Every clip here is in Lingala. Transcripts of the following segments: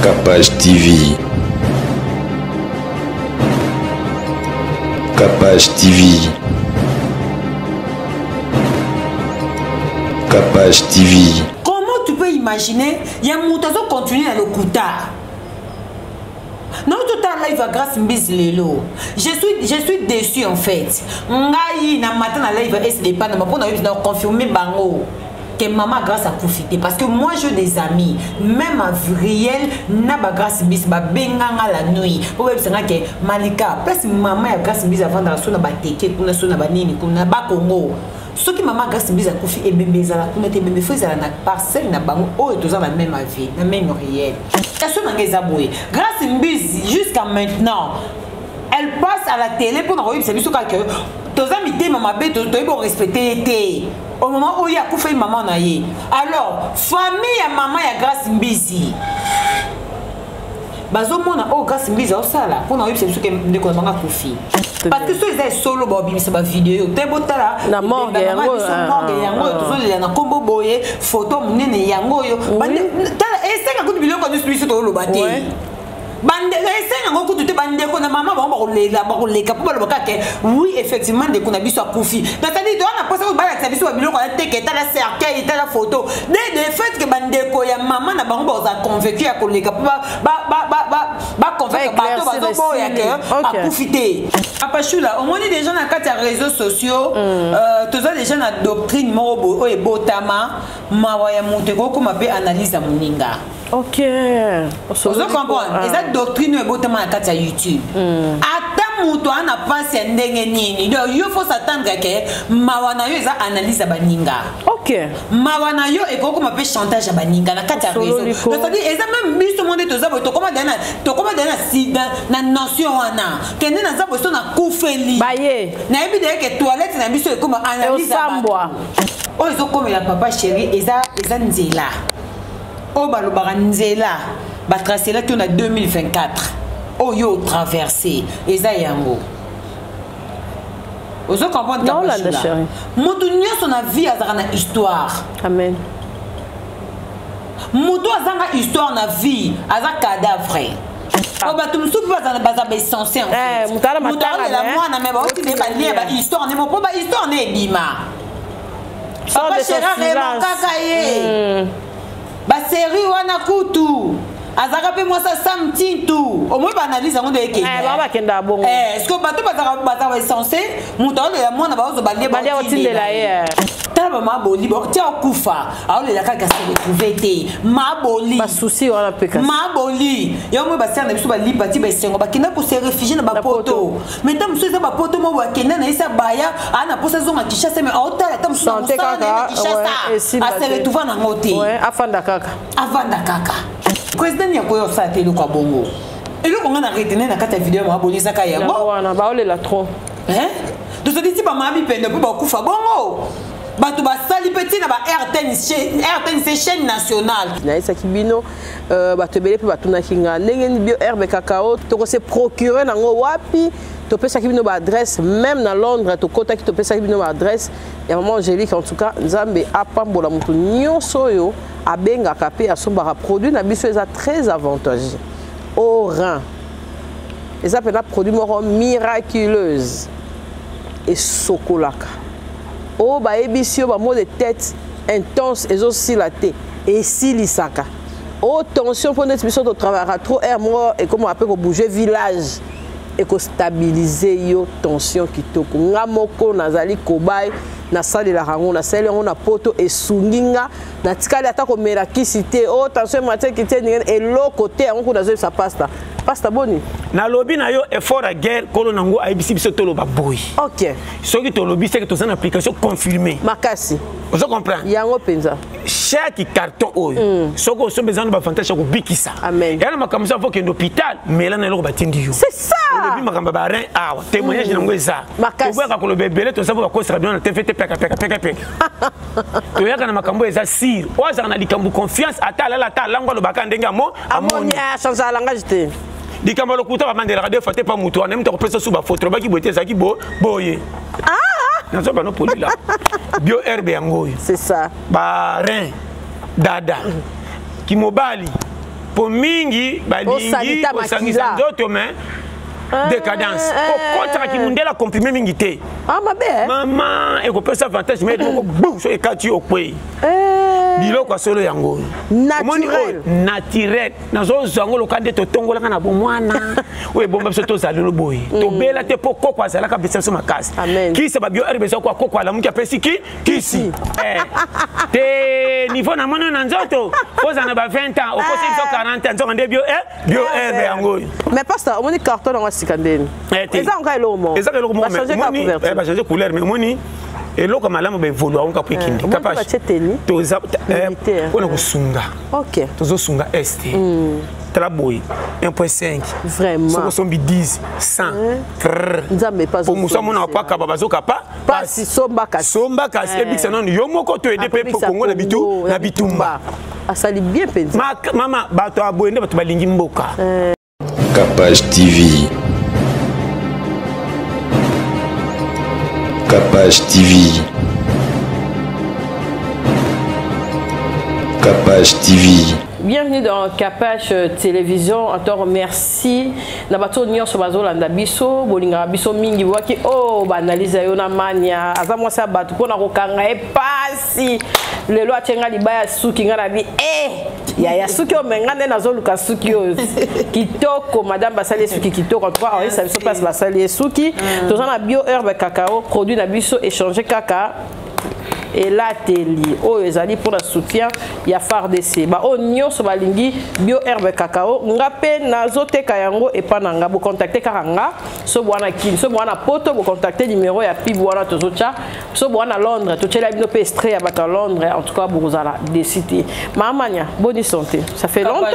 Capage TV. Capage TV. Capage TV. Comment tu peux imaginer ya moto azo continuer na lokuta non tout à live à Grâce Mbiz lelo je suis déçu en fait. Ngai na matin na live SD pas na pona na confirmer bango que maman Grâce a profité, parce que moi, j'ai des amis même à Vriel na ba Grâce Mbiz, ba benganga la nuit po bayebisanga ke Malika, place mama ya Grâce Mbiz avandaka so na bateke kuna, so na banini kuna ba Congo, soki mama Grâce Mbiz akufi, ebembe ezala kuna te, ebembe faut ezala na parcelle na bango oyo toza na même avis, na même réel. Question na ngai eza boye: Grâce Mbiz, jusqu'à maintenant, elle passe à la télé mpona koyebisa biso kaka toza mitema mabe, toyebi korespecte ye te au moment oyo akufeli mama na ye. Alors famille ya mama ya Grâce Mbizi bazomona oyo Grâce Mbizi aosala mpona koyebisa biso ke ndeko na bango akufi, parce que so eza esolo, babimisa bavideo te. Botala na morgue yango. Morgue yango oyo tozolela na nkombo boye, photo monene yango oyo. Tala, esenga kutu biloko nyonso biso toloba te. Esenga yango kutu te. Bandeko na mama bango bakolela, bakoleka mpo baloba kaka oui, effectivement, ndeko na biso akufi. C'est-à-dire toza na mposa balakisa biso babiloko ya teke, etala cercueil, etala photo de fait que bandeko ya mama na bango bazala convaincu ya koleka mpo baconvaincre bato bazoboya ke akufi te. Apashula, omoni déjà na kati ya réseaux sociaux, toza déjà na doctrine moko boye oyo ebotama: mawa ya moto ekokoma mpe analyse ya moninga. Ozo comprendre? Eza doctrine oyo ebotama na kati ya YouTube. Ata moto aa na mpasi ya ndenge nini, donc yo faut s'attendre ke mawa na yo eza analyse ya baninga. Mawa na yo ekokoma mpe chantage ya baninga na kati ya réseau. C'est-à-dire eza même biso mo nde toza boye, tokoma deya na notion wana kende naza boye, so nakufeli, nayebi deya ke toilette na biso ekoma analyse ya bato. Oyo ezokomela papa chéri eza nzela oyo balobaka, nzela batracelaki oyo na 2024 oyo otraverse, eza yango. Ozo comprendre? Moto nyonso na vie azalaka na histoire. Amen. Moto azanga histoire na vie aza cadavre. Po bato mosusu mpe baza baessentiel. Moto aolela mwana me bauti nde balie bahistoire ne mo, mpo bahistoire ne ebima. Papa chéri kaka ye basérie wana kutu azalaka mpe mwasi asam tintu, omoi baanalyse yango nde ekendebakenda bongo. Est-ce bato bazalaka baessence? Moto aolela mwana, baozo balie. Otindela ye. Tala, bama boli tia okufa, aolela kaka, se retrouve te, maboli. Basusi wana mpe. Maboli yango moi basere na biso balipa ti baesengo, bakenda kose réfugie na bapoto. Mais ntango mosusu eza bapoto mo bakenda na ye sa baya aa na mposa azonga Kinshasa, mais aotala ta mosusu na mosala na ye na Kinshasa, ase retrouve nango te. Afanda kaka. Avanda kaka. Président ya koya osala te eloko ya bongo. Eloko nga na retenir na kati ya video ya maboli ezaka yango. Wana baolela trop. Tozali ti bamama bipende mpo bakufa bongo, bato basali mpe ntina ba RTNC, chaîne nationale. Nayebisaki bino, bato ebele mpe batunaki nga ndenge nini bio herbe cacao tokose procure nango wapi. Topesaki bino baadresse, même na Londres tokɔtaki, topesaki bino baadresse ya mama Angélique. En tout cas, Nzambe apambola moto nyonso oyo abengaka mpe asombaka produit na biso. Eza très avantageux au rein, eza mpenza produit moko miraculeuse, esokolaka oyo bayebisi yo bamaux de tête intense ezosila te, esilisaka oyo tension, mpo neti biso totravaillaka trop, aire moko ekomaka mpe kobouge village, ekostabilize yo tension kitoko. Nga moko nazali kobai, nasalelaka yango, nasaleli yango na poto, esungi nga, natikali ata komela kisi te. O tension ematiaki te, ndenge eloko te. Yango kuna nazoyebisa pasta. Pasta, boni? Nalobi na yo, effort ya guerre, nkolo nango ayebisi biso toloba boye. Soki tolobi, seke toza na application confirmée. Makasi. Ozo comprendre? Yango mpenza. Chaque carton oyo, soki osombi, eza na baavantage ya kobikisa. Ya na makambo so afo okende hôpital, mela na eloko batindi yo. C'est ça. Olobi makambo ya barein awa, témoignage nango eza. Toboyaka koloba ebele, toza mpo bakosaka bino na TV te. Peka peka peka peka, toyaka na makambo eza sire. Oyo azalaka na likambo confiance, ata alala, ata alango, alobaka ndenge amo. Amoni achange langage te. Likambo ya lokuta, bamandelaka deux fois te. Pa motu wana, mutu akopesa su bafoto, lobaki boye te, ezalaki boye. Nazoba no polila bio herbe yango oyo. C'est ça. Barein dada kimobali. Po mingi balingi kosangisa nzoto mais ah, décadence kokotaka kimundela comprime mingi te ah, mabe eh? Mama, ekopesa avantage mais moko bu so ekati okwei eh. Biloko ya solo yango omoni oyo naturel, nazozwa yango loka nde totongolaka na bomwana oyo ebomba biso tozala lelo boye. Tobela te mpo koko azalaka apesa biso makasi. Kisi babio rb eza kwa koko alamuki apesi ki kisi eh. Te niveau na moni na nzoto ozala na ba 20 ans, okosi biso 40 ans, nzoka nde bio eh, bio herbe yango oyo. Mais pasteur, omoni carton yango sika ndeni? Eza yango eloko moko. Eza eloko moko, bachange couleur, mais omoni eloko malamu baevolua yango kapo ekende toza mpona kosunga, tozosunga este. Tala boye 1.5. Vraiment. Soki osombi 10 100. Nzambe. Po mosu amona pakaba bazoka pa. Pasi, somba kasi. Somba kasi, ebikisa nano yo moko to ede mpe Kongo na bitu na bitumba. Asali bien mpenza. Mama, bato ya boye nde bato balingi mboka. Capage TV. Capage TV. Capage TV. Bienvenue dans Capache Télévision. Encore merci. Na bato nyonso bazolanda biso, bolingaka biso mingi, bwaki oh ba analyse yo na mania. Aza mwasi ya bato mpona kokanga ye pasi. Lelo atienga libaya suki nga na bi eh yaya suki oyo me nga nde nazoluka suki oyo kitoko. Madame basali ye suki kitoko, en tout cas aoyesa biso place basali ye suki. Toza na Bio Herbe Cacao, produit na biso échange kaka elateli oyo ezali mpona soutien ya FARDC. Baoyo nyonso balingi Bio Herbe Cacao, nga mpe nazoteka yango epa na nga. Bocontacte kaka nga so bwana Kini, so bwana Poto, bocontacte numéro ya pib wana tozotya. So bwana Londres, totyela bino mpe extrait ya bato ya Londres. En tout cas bokozala desi te. Mamanya, boni santé? Ça fait longtemps.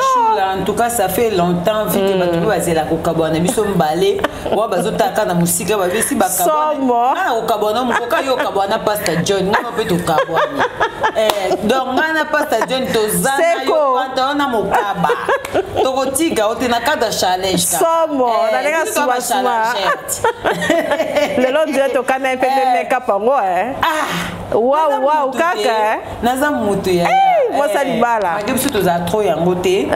En tout cas ça fait longtemps, vu que bato mpe bazela kokabwana biso mbale wa bazotaka na mosika, babesi bakabwana na kokabwana mokoka yo okabwana Pasteur John, ngana mpe tokabwani. Donc ngai na Pasteur John toza na yo pantalon na mokaba, tokotika o te na cadre challenge. Somo na ndenge asubasuma lelo nzela tokana ye mpe nde makeup yango wow wow kaka. Naza motu ya Mwasa libala. Malgré biso tozala trop yango te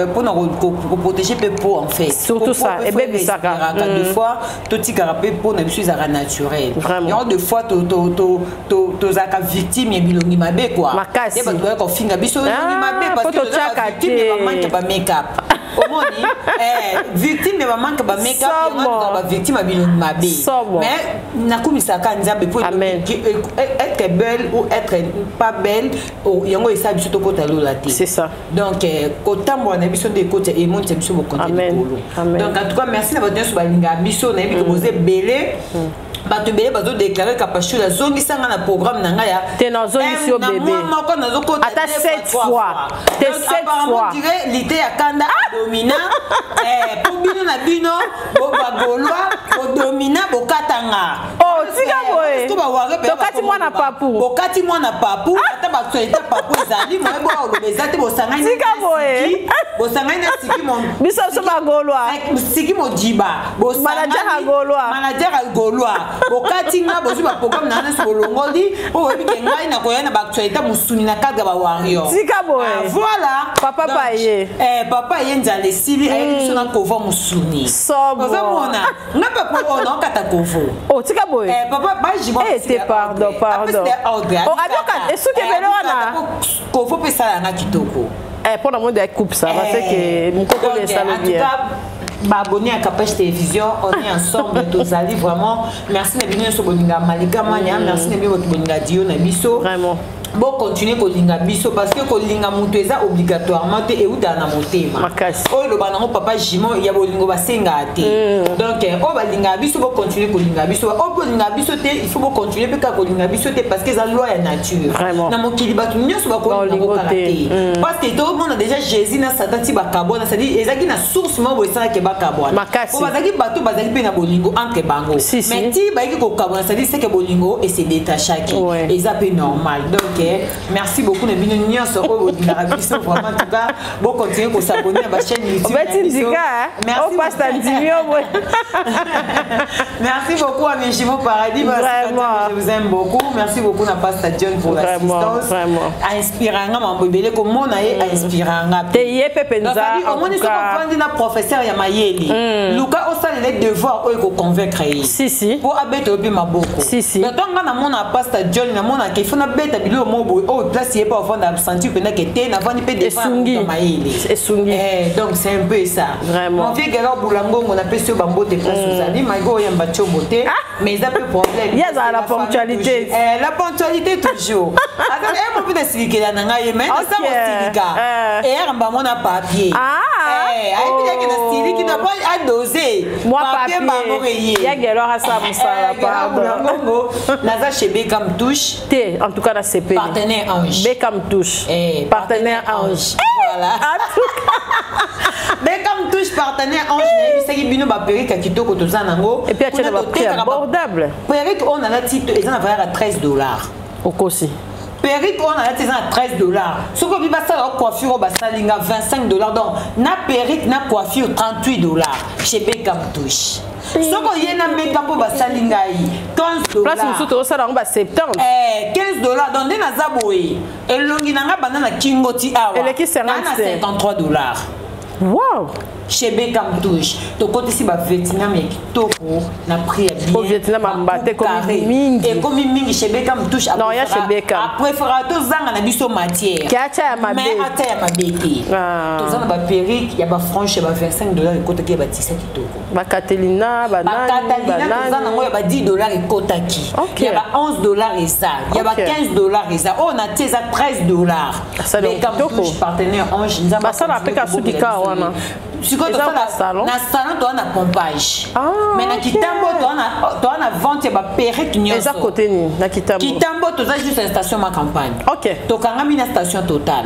mpona koprotéger mpe peau en fait. Surtout ça ebebisaka. Des fois totikaka mpe peau na biso ezalaka naturel. Yango des fois tozalaka victime ya bilongi mabe quoi. Makasi. Bato bayaka kofinga biso elongi mabe parce que tozalaka victime ya bamanque ya bamakeup. Omoni victime ya bamanque bamakeup, yango tozala bavictime ya bilongi mabe. Mais nakumisaka Nzambe po être belle ou être pas belle, yango esala biso tokota lola te. C'est ça. Donc kotambola na biso nde ekota emonisa biso bokonzi likolo. Donc en tout cas merci na bato nyonso balingaka biso. Nayebi ke boza ebele, bato ebele bazodéclare Kapashula azongisanga na programme na ngai ya Te, nazongisi yo bébé. Moko nazokota. Ata 7 fois te, 7 fois. Dire lite ya kanda domina po bino na bino bagaulois bodomina bokatanga. Oh, tika boye, tokati mwana papu. Bokati mwana papu, ata baactualité papu ezali moye boya oloba eza te. Bosangani. Tika boye. Bosangani na siki. Biso biso bagaulois. Siki modiba. Manager ya gaulois. Manager ya gaulois, bokati nga, bozwi baprogramme na nyonso bolongoli mpo boyebi ke ngai nakoya na baactualité mosuni na cadre ya bawarrior. Tika boye. Voilà. Papa paye. Papa ye nzala esili, ayeki biso na kovo mosuni. Ozomona nga papa oyo naokata kovo. Oh, tika boye. Papa bajima. Te, pardon, pardon. Oh, abioka esuki ebele wana. Kovo mpe esalanga kitoko. Mpo na monde ya coupe, ça va, c'est que mokoko esalo bien. Baabonné à Capage Télévision, on est ensemble, tozali vraiment. Merci na bino nyonso bolinga Malika Mania, merci na bino bato bolinga dio na biso. Vraiment. Bocontinue kolinga biso parce que kolinga moto eza obligatoirement te, eutaka na motema. Oyo eloba nango papa Jimon ya bolingo basengaka te. Donc oyo balingaka biso, bocontinue kolinga biso. Oyo bolingaka biso te, il faut bocontinue mpe kaka kolinga biso te parce que eza loi ya nature. Na mokili bato nyonso bakolinga kaka te parce que tomona déjà Jésus na Satan ti bakabwana, c'est-à-dire ezalaki na source moko boye esalaki bakabwana po bazalaki bato bazalaki mpe na bolingo entre bango, mais ti bayaki kokabwana, c'est-à-dire seke bolingo ese détachaki, eza mpe normal. Donc merci beaucoup na bino nyonso oyo bolingaka biso vraiment. En tout cas, bocontinue kos'abonner na bachaîne YouTube. Obeti ndika. Opasta ndimi obwe. Merci beaucoup à mes jumeaux paradis. Vraiment. Je vous aime beaucoup. Merci beaucoup na Pastor John pour l'assistance. Vraiment. Ainspiranga mambo ebele komona ye ainspiranga. Te ye pe penza. Omoni soki ofandi na professeur ya mayele, luka osalela devoir oyo ekoconvaincre ye. Si si. Mpo abeta yo mpe maboko. Si si. Donc ntango nga namona Pastor John, namonaka il faut nabeta biloko moko boye oyo place ye mpe avanda sentir mpenza ke te navandi mpe devant mayele. Esungi. Donc c'est un peu ça. Vraiment. Mon vieux Gérard Boulangongo, napesi yo bambote place ozali, malgré oyamba tiombo te, mais eza mpe problème. Ye azala la ponctualité. La ponctualité toujours. Aza mo mpe nasilikela na ngai ye, mais naza kosilika eyaka bango na papier. Ayebi yake nasiliki na po adose papier bango eye. Ya Gérard asala mosala, pardon. Boulangongo, naza chez Bekam Touche. Te, en tout cas na sepeli. Partenaire Ange. Bekam Touche, partenaire Ange. Voilà. En tout cas, Bekam Touche, partenaire Ange, nayebisaki bino baperruque ya kitoko toza nango. Et puis atia na baprix abordable. Perruque oyo nalati eza na valeur ya 13 $. Okosi. Perruque oyo nalati eza na 13 $. Soki obi basala coiffure oyo basali nga, 25 $. Donc na perruque na coiffure, 38 $ chez Bekam Touche. Soki oye na meka mpo basali ngai, 15. Place mosusu tozosala yango ba 70. 15 $. Donc nde naza boye, elongi na nga banda na kingo ti awa eleki 50. Na 53 $. Wow. Chez Bekam Touche, tokotisi bavietnam ya kitoko na prix ya bien. Po Vietnam amba te, ekomi mingi. Ekomi mingi chez Bekam Touche. Non, ya chez Bekam. Apréférera tozanga na biso matière. Ke atia ya mabe. Mais ata ya mabe te. Toza na baperruque ya bafranche ya ba 25 $ ekotaki, ya batisa kitoko. Bakatelina. Bakatalina toza nango ya ba 10 $ ekotaki, ya ba 11 $ eza, ya ba 15 $ eza. Oyo na tie eza 13 $. Bekam Touche, partenaire Ange, Nzambe. Basala mpe kasuki kaka wana. Sikoyo tosala na salon, toza na pompage, mais na Kitambo toza na vente ya baperruque nyonso. Eza côté nini na Kitambo? Kitambo toza juste na station Ma Campagne. Tokangami na station Total.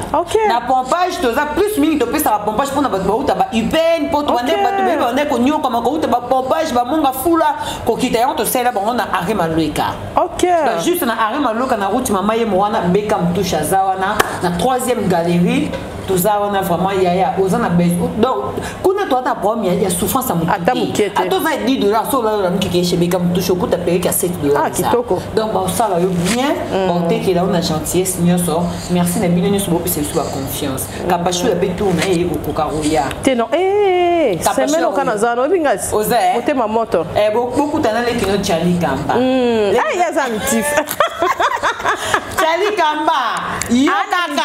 Na pompage toza plus mingi, topesaka pompage mpona bato bauta ba UPN, mpo tobande bato bebi bande konyokama kouta bapompage bamonga fula kokita. Yango tosalela bango na arrêt Malweka. Juste na arrêt Malweka, na route Mama Yemo wana, Bekam Touche aza wana na troisième galerie. Toza wana vraiment, yaya, oza na besoin. Donc kuna toza na problème ya souffrance ya motu. Ata moke te. Ata oza 10 $, so olala mokeke chez Bekam Touche, okuta perruque ya 7 $. Ah, kitoko. Donc basala yo bien, baotekela yo na gentillesse nyonso. Merci na bino nyonso bopesa biso baconfiance. Kapashula mpe tour na ye ekokoka koya. Te, non, semaine oka naza wana, oyebi ngasi motema moto. Bokutana lekino Chali Kamba. Ye aza mitif. Chali Kamba, yo kaka.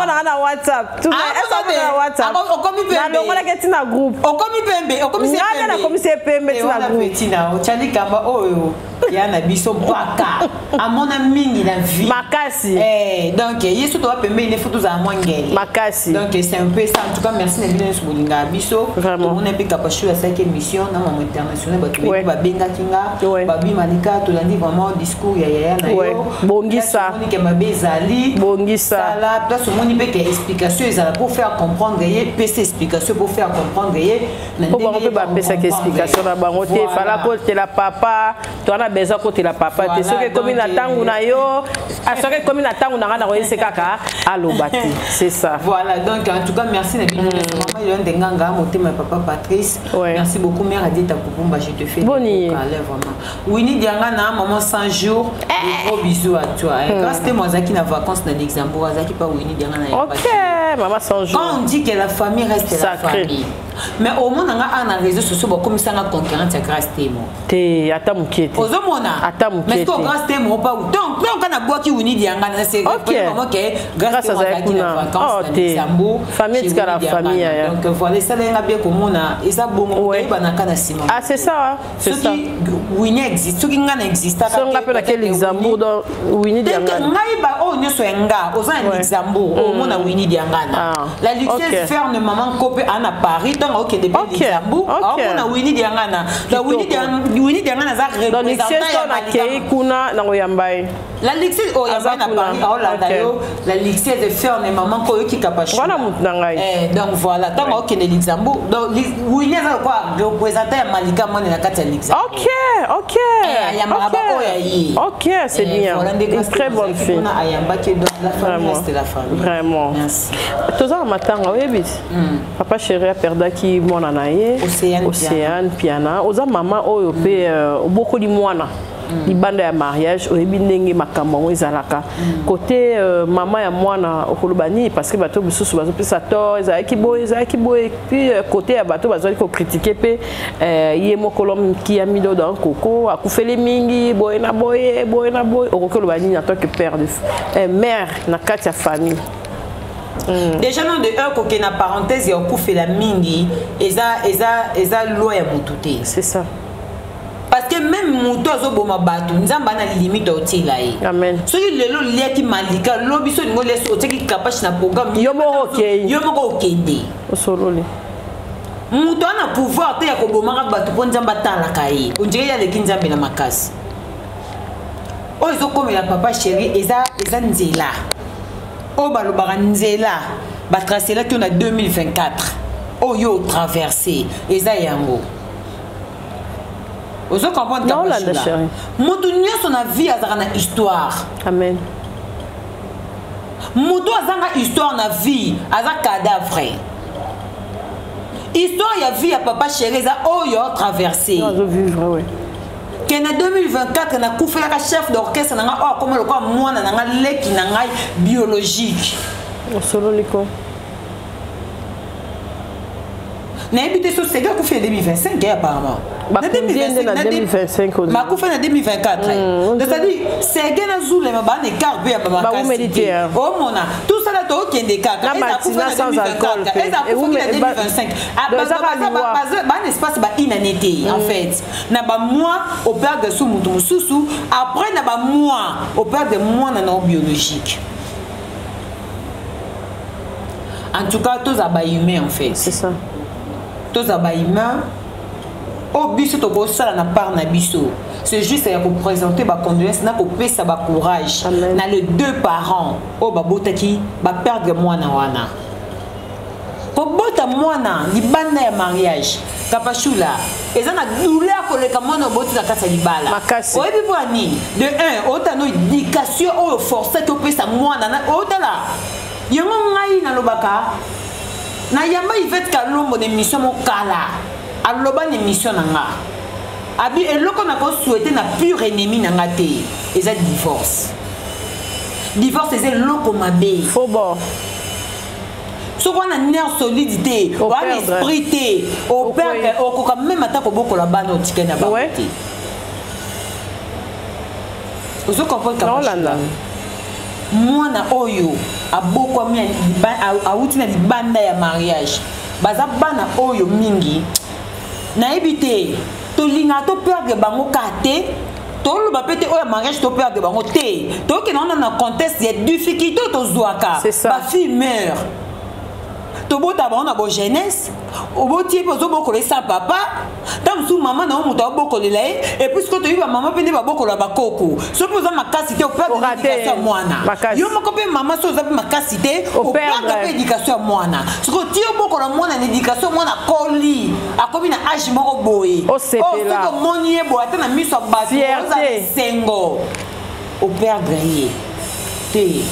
Amonaka na WhatsApp. Okomi. Nalongolaki ntina groupe. Okomi pembe, okomi. Nga nakomisi ye pembe ntina groupe. Tina Chali Kamba oyo ya na biso mpaka amona mingi na vie. Makasi. Donc ye so toza pembeni, faut tozala mwa ngele. Makasi. Donc c'est un peu ça. En tout cas, merci na bino nyonso bolingaka biso. Tomona mpe Kapashu asalaki émission na Mamo International, bato bebi babengaki nga, babi Malika, tolandi vraiment discours ya yaya na yo. Bongisa. Omoni ke mabe ezali. Bongisa. Sala place omoni mpe ke explication ezala pour faire comprendre ye, pesa explication pour faire comprendre ye. Na mpo bango mpe bapesaki explication na bango te. Fala kotela papa, toza na besoin kotela papa te. Soki ekomi na ntango na yo, soki ekomi na ntango na ngai, nakoyese kaka aloba te, c'est ça. Voilà, donc en tout cas merci na bino. Mama Yolande Nganga, motema ya papa Patrice, merci beaucoup. Mère Adita Kupumba, je te fais Boni. Vraiment, Winnie Dianga na maman 100 jours, de gros bisous à toi. Grâce te moi azalaki na vacances na Luxembourg, azalaki pa Winnie Dianga na. Ok, mama 100 jours. Quand on dit que la famille reste sacré. La famille, mais omona nga a na réseaux sociaux bakomisanga concurrente ya Grâce Temo. Te, ata moke te. Ozomona. Ata moke. Mais siko Grâce Temo pa donc kana bwaki Winnie Dianga na c'est vraiment que Grâce Temo azalaki na vacances na Luxembourg. Famille etikala famille, yaya. Donc voilà, esalenga bien komona eza bongo, toyebanaka na nsima. Ah, c'est ça, c'est ça. Soki Winnie existe, soki nga na existaka. So nga mpe nake Luxembourg, donc Winnie Diangana. Ngai ba oyo nyonso ya nga oza na Luxembourg, omona Winnie Diangana, la luxueuse ferne, maman Kope ana Paris, ntango akokende mpe Luxembourg, aomona Winnie Diangana. Donc Winnie Diangana aza représentant. Ya nakei kuna nakoyamba ye. La Lixie oyo Aza yamba na kuna. Paris aolanda Ok. yo. La Lixie de Ferne maman ko yoki kapashu. Wana mutu na ngai. Eh, donc voilà, ntango okende Luxembourg, donc Winnie aza lokola représentant ya Malika Mone na kati ya Luxembourg. Ok. Eh, ayambaka Ok. ba oyo ya ye. Ok, c'est Eh, bien. voilà, ndenge Une très bonne azalaki fille. kuna ayambaki, donc la famille Vraiment. reste la famille. Vraiment. Merci. Toza na matanga, oyebi ti papa chéri aperdaki mwana na ye. Océane. Océane Piana. Oza mama oyo mpe obokoli mwana libanda ya mariage, oyebi ndenge makambo yango ezalaka. Côté mama ya mwana, okoloba nini? Parce que bato mosusu bazopesa tort, ezalaki boye, ezalaki boye. Puis côté ya bato bazwaki kocritiquer mpe ye mokolo kia mido dan koko akufeli mingi boye na boye, boye na boye. Okoki oloba nini en tant que père de mère na kati ya famille? Déjà non, de un, kokende na parenthèse ya okufela mingi, eza loi ya motu te. C'est ça. Parce que même moto azoboma bato, Nzambe ana limite otiela ye. Amen. Soki lelo oliaki Malika, lobi so olingi olia, otiaki Kapache na programme, Yo moko okei. Yo moko okende. Osololi. Moto ana pouvoir te ya kobomaka bato mpo Nzambe atalaka ye. Ondire ye aleki Nzambe na makasi. Oyo ezokomela papa chéri eza nzela oyo balobaka, nzela batracelaki oyo na 2024 oyo otraverse, eza yango. Ozo comprendre? Naolanda, chérie. Moto nyonso na vie azalaka na histoire. Amen. Moto azanga histoire na vie aza cadavre. Histoire ya vie ya papa chéri eza oyo traversé. Azovivre, oui. Ke na 2024 nakufelaka chef d'orchestre na ngai oyo akoma lokola mwana na ngai, leki na ngai biologique. Osololi ko. Nayebi te so Sege akufi na 2025 eh, apparemment. Bakundi ye nde na 2025 oyo. Makufi na 2024, donc c'est-à-dire Sege na Zulema bana écart mpe ya Bawumeli te, hein. Omona tout ça là, tookende kaka. Na Eza akufi Martina na sans alcool 2024, mpe. eza akufi na 2025. Ah, Donc, ezaka liwa. Bana espace ba inane te. En fait, na bamois operdre su motu mosusu, après na bamois operdre mwana na yo biologique. En tout cas, toza bahumain en fait. C'est ça. Toza bahumain. Oyo biso tokosala na part na biso, c'est juste ya koprésenter bacondoléance na kopesa bacourage Amen. na les deux parents oyo babotaki, baperdre mwana wana. Kobota mwana libanda ya mariage, Kapashula, eza na douleur koleka mwana oboti na kati ya libala. Makasi. Oyebi mpo ya nini? De un, otano éducation oyo forçaki opesa mwana otala yango. Ngai nalobaka, nayamba Ivete Kalombo na émission mokala, aloba na émission na nga, abi eloko nakosouhaiter na pire ennemi na nga te eza divorce. Divorce eza eloko mabe. Faux bord. Soki wana nerf solide te, wana Operdre. esprit te, operdre, okoka même ata kobokola bana otikali na bango te. Ozo comprendre? Naolanda. Mwana oyo abokwami awuti na libanda ya mariage, baza bana oyo mingi nayebi te, tolingaka toperdre bango kaka te. Toloba mpe te oyo ya mariage toperdre bango te, tokende wana na contexte ya difficulté oyo tozwaka. C'est ça. Bafille mare tobota bango na bojeunesse, oboti ye mpe ozobokola ye sans papa. Ntango mosusu mama na yo moto aobokolela ye, et puis sikoyo toyebi bamama mpe nde babokola bakoko. Soki oza makasi te, operdre Oraté. éducation ya mwana. Makasi. Yo moko mpe mama, so oza mpe makasi te, Operdre. operdre mpe éducation ya mwana. Sikoyo ti obokola mwana na éducation, mwana akoli, akomi na age moko boye. Osepela. Oyo soki omoni ye boye, ata na miso ya bato, Fierté. oza na esengo. Operdre ye te.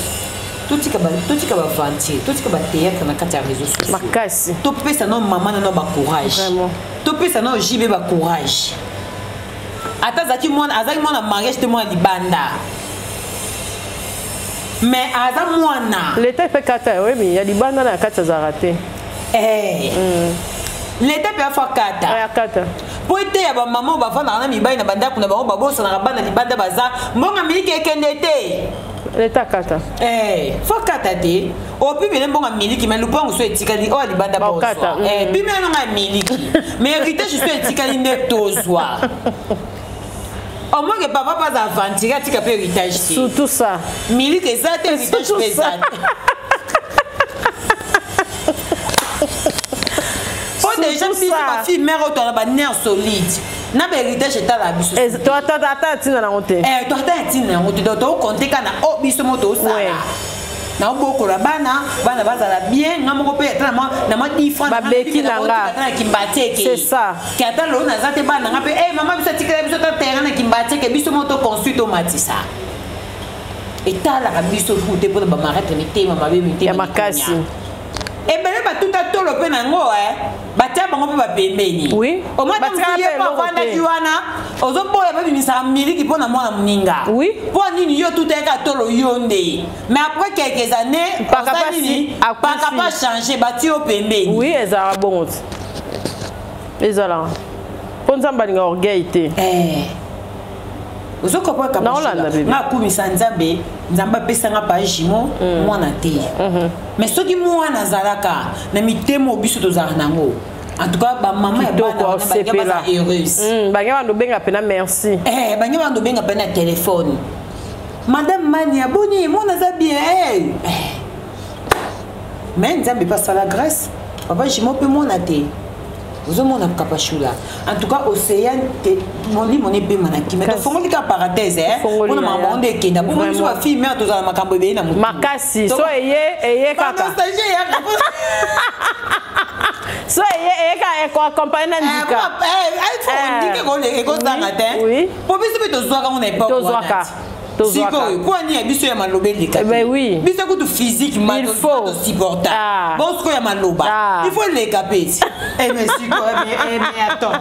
Totika baventure, totika bathéâtre na kati ya réseau sociaux. Makasi. Topesa no mama nano bacourage. Vraiment. Topesa no JB bacourage. Ata azalaki mwana, azalaki mwana mariage te, mwana libanda, mais aza mwana. Leta epe kata, oyebi ya libanda na kati azalaka te. Eh. Leta mpe afa kata. Ya kata. Po ete ya bamama oyo bavandaka na mibali na bandako na bango, babosanaka bana libanda, baza mbongo miliki ekende te. Leta kata. Eh, fo kata te. Opimele mbongo ya miliki, mais lupango so etikali oyo ya libanda, Bakata, bozwa. Eh, pimela nonga ya miliki, mais héritage so etikali nde tozwa. Au moins que papa pas aventure, atika mpe héritage te. Surtout ça. Miliki eza te, héritage Surtout mpe eza ça. te. Po déjà Surtout biso ça. bafille mare oyo tona banerf solide. Na bahéritage etala biso. Ata ntina nango te. To ata ya ntina yango te. Donc tokocompter kaka na o biso mo tosala, naobokola bana, bana bazala bien. Nga moko mpe ata na mwa 10 francs Babeki na nga. Ata na Kimbanseke. C'est ça. Ke ata lelo naza te, bana nga mpe mama biso atikela biso ta terrain na Kimbanseke, biso mo toconstruire, tomatisa. Etalaka biso fu te mpona bamaretre mitema mabe, mitema Ya makasi. Ebele batuta tolo mpe nango batia bango mpe bapembeni. Omata Batikala mosu ye mpe mpo eloko te. avandaki wana, ozoboya babimisaka miliki mpo na mwana moninga. Mpo nini yo tuta yaka tolo yo nde? Mais après quelques années, Paka osali pasi, nini? akufi. Paka pa change, batie yo pembeni. Oui, ezalaka bongo te, ezalaka mpo Nzambe alinga orgueil te. Ozokopa. Naolanda, bébé. Nga akumisa Nzambe, Nzambe apesanga pa jumeau, mwana te. Mais soki mwana azalaka na mitema oyo biso tozalaka nango, en tout cas bamama ya bana Kitoko. wana balingi Osepela. baza heureuse. Bange bando obenga mpena merci. Bange bando obenga mpe na telefone: "Madame Mania, boni mwana aza bien?" Mais Nzambe mpe asala grâce, papa jumeau mpe mwana te. Ozomona, Kapashula, en tout cas Océane te, molimo nepema na kimia. Tofongoli kaka parenthèse Tofongoli mpona na makambo ya. ngo nde ekenda bongo. Biso bafille mare tozala makambo ebele na motu. Makasi. So eye eye kaka. Nostalgie eyaka. So eye eye kaka, ekoaccompagner na ndika. Ndika ekozanga te. Po biso mpe tozwaka ngo na époque. Tozwaka. Tozwaka. Sikoyo mpo ani ya biso ya maloba eleka te. Ben oui. Biso kutu physiquement Il faut. tosupporta. Ah. Bon, sikoyo ya maloba, Ah. il faut eleka mpe ti. Mais sikoyo, mais attends.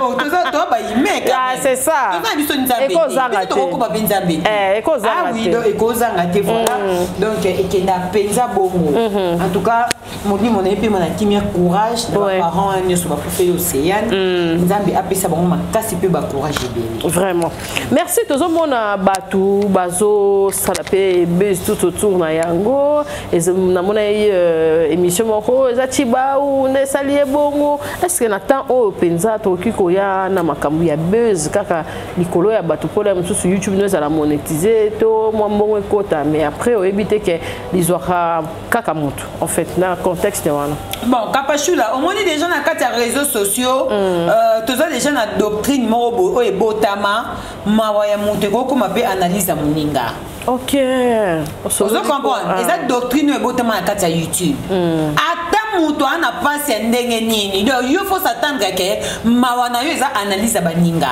Oh, toza toza bayime. Ah, c'est ça. Toza na biso Nzambe te. Ekozanga Biso te. tokokoma mpe Nzambe te. Ekozanga Ah oui, te. donc ekozanga te, voilà. Donc ekenda mpenza bongo. En tout cas molimo na ye mpe na kimia, courage na baparent nyonso bakufeli Océane. Nzambe apesa bango makasi mpe bacourage ebele. Vraiment, merci. Tozomona bato bazosala mpe buzz tout autour na yango. Namona ye émission moko eza Cibau nde esali ye bongo. Est ce que na temps oyo mpenza tokoki koya na makambo ya buzz kaka likolo ya bato mpona mosusu YouTube no ezala monétise to mwa mbongo ekota, mais après oyebi te ke lizwaka kaka motu en fait na contexte wana? Bon, Kapashula, omoni déjà na kati ya réseaux sociaux, toza déjà na doctrine moko boye oyo ebotama: mawa ya moto ekokoma mpe analyse ya moninga. Ozo comprendre? Eza doctrine oyo ebotama na kati ya YouTube. Ata moto aa na mpasi ya ndenge nini, donc yo faut s'attendre ke mawa na yo eza analyse ya baninga.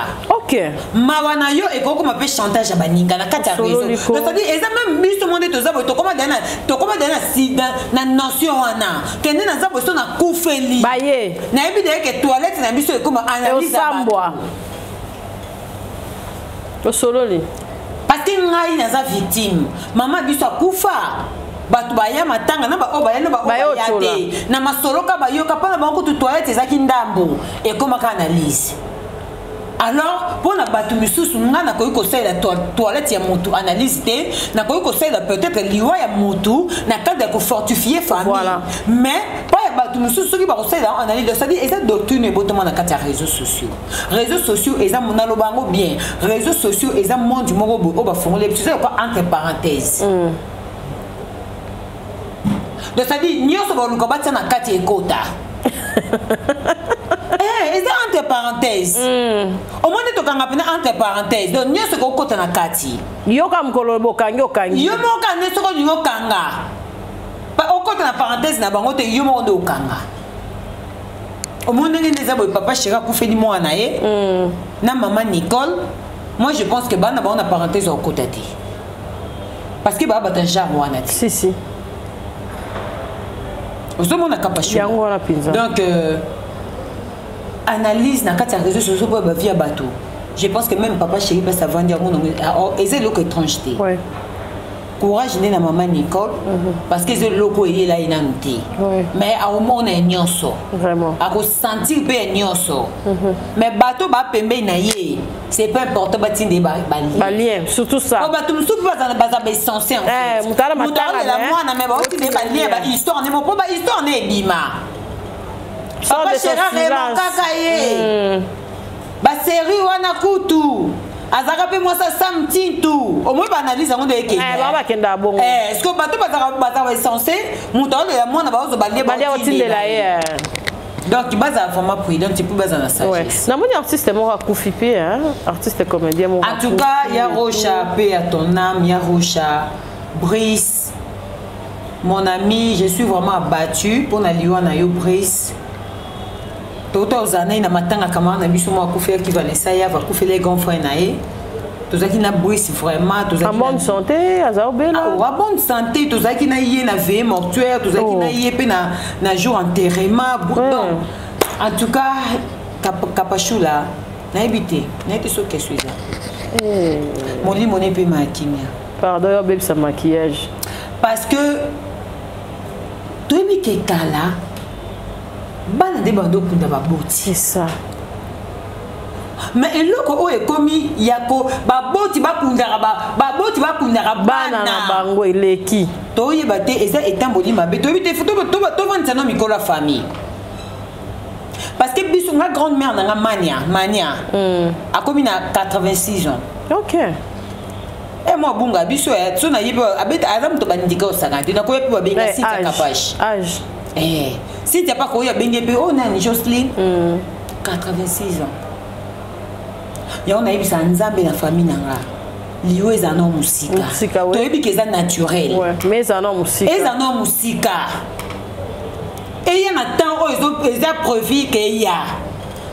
Mawa na yo ekokoma mpe chantage ya baninga na kati ya Solo réseau. liko. Donc, c'est-à-dire eza même biso mo nde toza boye, tokoma deya na notion wana kende naza boye so nakufeli. Baye. Nayebi deya ke toilette na biso ekoma analyse ya bato. Osambwa, osololi. Parce que ngai naza victime. Mama biso akufa, bato baya matanga na baoyo baya na baoyo Baya baya otyola. te na masolo ka bayoka mpo na bango kutu toilette ezalaki ndambo, ekomaka analyse. Alors mpo na bato misusu, ngai nakoki kosalela toilette ya motu analyse te. Nakoki kosalela peut-être liwa ya motu na cadre ya kofortifier famille. Mais mpo ya bato mosusu, soki bakosalela yango analyse, c'est-à-dire eza doctrine ebotama na kati ya réseaux sociaux. Réseaux sociaux eza, naloba yango bien, réseaux sociaux eza monde moko boye oyo bafongoli biso, eza lokwa entre parenthèse. Donc c'est-à-dire nyonso baluka batia na kati ekota. Eza entre parenthèse. Omoni, tokanga mpena entre parenthèse, donc nyonso ekokota na kati. Yoka mokolo bokangi, okangi. Yo moko kanga. Soki olingi okanga, okota na parenthèse na bango te, yo moko nde okanga. Omoni ndenge nde eza boye, papa chéri akufeli mwana na ye na mama Nicole. Moi je pense que bana bango na parenthèse okota te, parce que baa bato ya genre wana te. Si si. Ozomona, Kapashu? Yango wana mpenza. Donc analyse na kati ya réseau sociaux mpo bavie ya bato, je pense que même papa chéri mpasi avandi yango nango, eza eloko étrange te. Courage nde na mama Nicole, parce que eza eloko eyela ye nanu te. Mais aomona ya nyonso. Akosentir mpe ya nyonso. Mais bato bapembeni na ye, c'est pas important batinda ye balien. Balien, surtout ça. Po bato mosusu mpe baza baessentiel en fait. Moto ala Moto matanga, aolela mais- mwana, me baotinda ye balien, bahistoire ne mo mpo bahistoire ne ebima. Sors Papa de son chéri silence. aremarquaka ye basérie wana kutu azalaka mpe mwasi asam tintu omoi baanalyse yango nde ekende. Bango bakendaka bongo. Est ce que bato bazalaka baessentiel, moto aolela mwana, baozo balie. Balia, otindela ye. Donc bazala vraiment prudente, mpo bazala na sagesse. Namoni artiste moko akufi mpe, artiste comédien moko. En tout cas, ya Rocha, paix à ton âme. Ya Rocha, Brice, mon ami, je suis vraiment abattu mpona liwa na yo, Brice. Tota ozala nai na matanga, camarade na biso moko akufelaki, Vanessa Yava, akufeli grand frère na ye. Tozalaki na Brice vraiment. En bonne santé, aza obela. En bonne santé. Tozalaki na ye na veillée mortuaire, tozalaki na ye mpe na jour enterrement. Donc en tout cas, Kapashula, nayebi te, nayebi te soki question eza molimo ne epema ya kimia. Pardon, yo obebisa maquillage. Parce que toyebi ke kala bana nde bandokunda baboti. C'est ça. Mais eloko oyo ekomi ya ko baboti bakundaka, baboti bakundaka bana na bango eleki. Toyeba te, eza etamboli mabe. Toyebi te, tovandisa no mikolo ya famille, parce que biso, nga grande mère nanga Mania, Mania akomi na 86 ans. E mwa bunga biso so nayebi aza moto bandika osaka te, nakoya mpe babenga Cynthia Kapache. Age. Cynthia paka oyo abenge mpe oyo nani, Joceline, 86 ans. Yango nayebisa Nzambe na famille na nga, liwa eza na mosika. Toyebi ke eza naturel. Mais eza na mosika. Eza na mosika, eya na temps oyo eza prévu ke eya,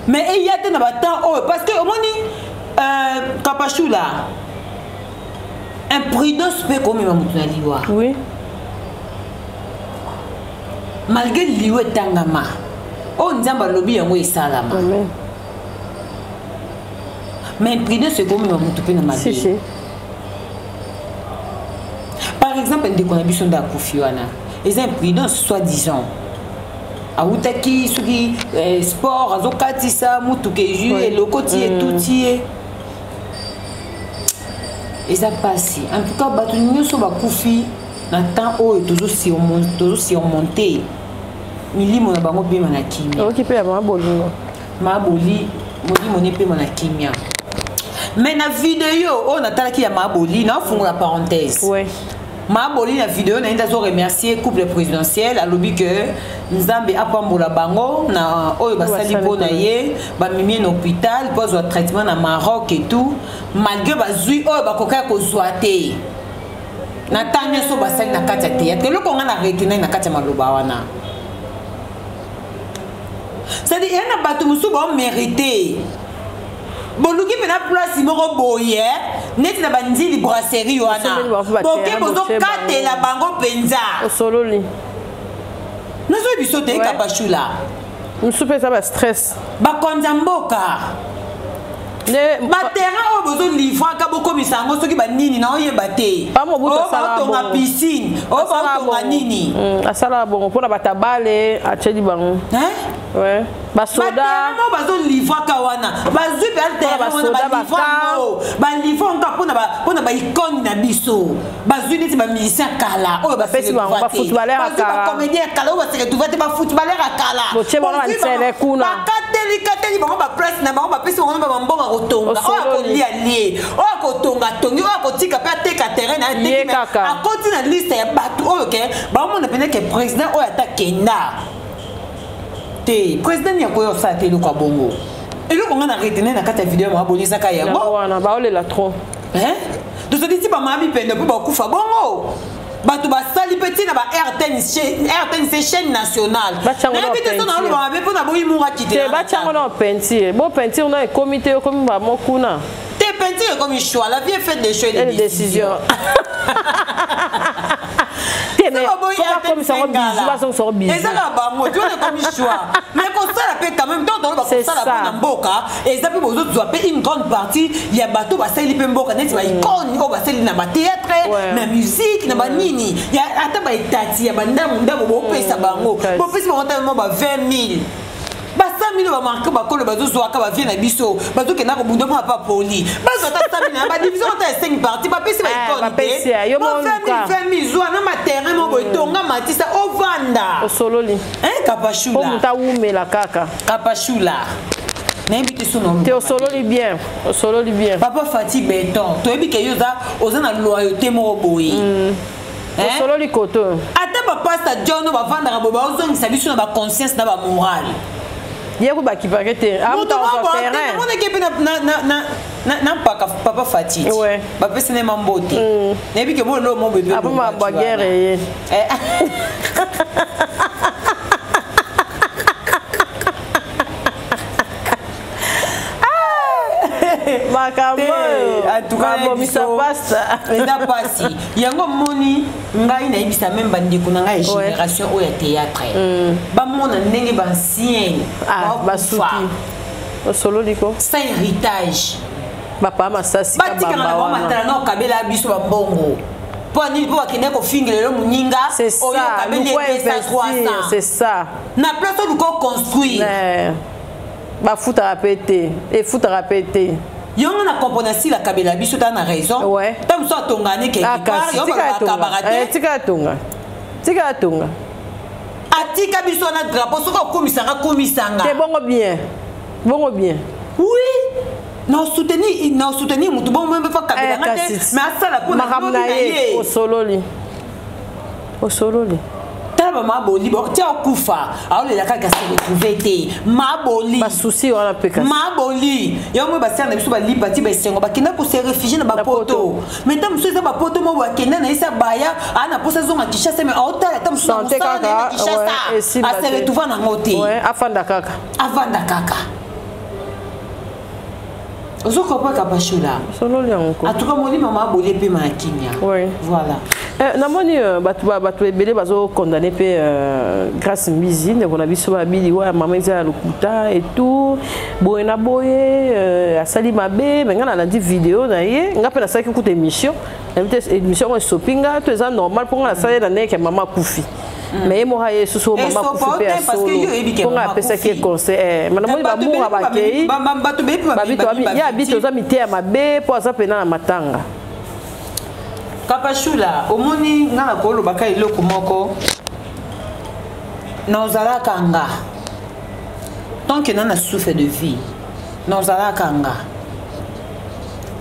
mais eya te na batemps oyo, parce que omoni, Kapashula, imprudence mpe komema moto na liwa. Malgré liwa etangama, oyo Nzambe alobi yango esalama, mais imprudence ekomema moto mpe na mabe. Par exemple, ndeko na biso nde akufi wana, eza imprudence soi disant awutaki soki sport, azokatisa motuka, ezwi eloko ti etuti ye. Eza mpasi. En tout cas, bato nyonso bakufi na temps oyo tozosurmonte, milimo na bango pema na kimia. Oki mpe ya mama bolingo. Maboli, molimo ne pema na kimia. Mais na video oyo natalaki ya Maboli, naofungola parenthèse, Maboli na video na ye nde azoremercier couple présidentiel, alobi ke Nzambe apambola bango na oyo basali mpo na ye, bamemi na hôpital mpo azwa traitement na Maroc et tout, malgré bazwi oyo bakokaki kozwa te na ntango nyonso basali na kati ya théâtre. Eloko nga na retenir na kati ya maloba wana, c'est-à-dire eya na bato mosusu baomérite, boluki mpena place moko boye neti na bandili brasserie wana, boke bozokatela bango mpenza. Osololi. Nazoyebi biso te, Kapashula. Mosusu mpe eza bastress. Bakonza mboka, baterrain oyo bozolivraka, bokomisa yango soki banini, na oyeba te, oyo baotonga piscine, oyo baotonga nini. Asalaka bongo mpona batabale atieli bango basoda. Mo bazolivraka wana, bazwi mpe terrain wana, balivre yango, balivre yango mpona baicône na biso. Bazwi neti bamusicien kala oyo Bapesi bango, bafootballeur ya bazwi kala. Bacomédien ya kala oyo base retrouva te, bafootballeur ya kala. Botie bango na nzele kuna. Bakateli kateli bango baplace na bango, bapesi bango na bambongo ya kotonga, oyo Osololi. akolia lie, oyo akotonga tongi, oyo akotika mpe ateka terrain na Ye ye, ateki, kaka. akoti na liste ya bato oyo ke baomona pene ke président oyo ata kenda te, président nini akoya osala te eloko ya bongo. Eloko nga na retenir na kati ya video ya maboli ezaka yango yango. Wana baolela trop. Tozali ti bamama bipende mpo bakufa bongo, bato basali mpe ntina ba RTNC, chaîne nationale. Batiango na Nayebi te so peinture. naoloba mabe mpo na boyimunga Te. kite. Batiango na peinture, bo peinture na ekomi te, ekomi bamo kuna. Te, peinture ekomi choix. La vie est faite de choix et de Et de décision. décision te, mais faut bakomisa yango bizu, bazongisa yango bizu. Ezaka bango ti wana ekomi choix, mais kosala mpe quand même, donc toloba C'est kosala ça. mpona mboka eza mpe bozozwa mpe une grande partie ya bato basali mpe mboka, neti baicône oyo basali na bathéâtre, na musique, na banini, ata baetati ya bandambu ndambu, bopesa bango, bopesi bango ata mo ba 20 000, ba 100 000. Bamarke bakolo bazozwaka bavie na biso, bazokenda kobunda mpo pa poli, bazwa ata 100 000 na badivision ata ya 5 partie, bapesi baicône. Bapesi, ya, yo te moko luka. 20 000, zwa na materrain mo boye, tonga, matisa, ovanda. Osololi. Hein, Po Kapashula. moto awumela kaka. Kapashula, nayebi te so Te, osololi bien, osololi bien. Papa Fati Beton, toyebi ke yo oza na loyauté moko boye. Hein? Osololi koto. Ata bapasta John oyo bavandaka boye, baozongisa biso na baconscience na bamorale. Ye ku bakipake te. Moto terrain. Monaki mpe na mpaka papa Fatiti. Bapesi ne mambote. Nayebi ke mo lo mo bebe. Apo ma baguerre ye. Makambo babomisa pasta eza pasi yango moni ngai nayebisa meme bandeko na ngai ya génération oyo ya théâtre bamona ndenge baancien basuki osololi ko sans héritage bapa masasi batikana na bango matala na okabela biso bambongo mpo nini mpo bakende kofingela lelo moninga oyo okabeli ye 200 300 c'est ça na place oluka oconstruire bafutaka mpe te efutaka mpe te yongo na comprendre sila kabela biso ta na raison ta mosu atongani quelque part yo bakabaka te tika atonga tika atonga atika biso na drapeau soki okomisanga komisanga te bongo bien bongo bien oui na soutenir motu bongo mpe fa kabelanga te mais asala mpo na ye osololi osololi tala bamaboli tia okufa aolela kaka se retrouve te maboli basusi wana mpe kasi maboli yango moi basala na biso balipa ti baesengo bakenda kose réfugie na bapoto mais ntango mosusu eza bapoto mo bakenda na ye sa baya aa na mposa azonga Kinshasa mais aotala ata mosusu na mosala na ye na Kinshasa ase retrouve nango te afanda kaka avanda kaka ozokopa Kapashula sololi yango en tout cas moni mama aboli mpe ma kimia voilà. Namoni bato ebele bazokondane mpe Grâce Mbizi ndeko na biso babili wa mama eza ya lokuta et tout boye na boye asali mabe me ngai nalandi video na ye ngai mpe nasalaki kuta émission nayebi te émission yango esopi nga to eza normal mpo ngai nasali na ndenge mama akufi mais ye moko aye susu oyo mama akufi mpe ya solo mpo ngai apesaki ye conseil me namoni bamour bakei ye abi toza miteya mabe mpo aza mpena na matanga. Kapashula omoni nga na kolobaka eloko moko nazalaka nga tant que na na souffle de vie nazalaka nga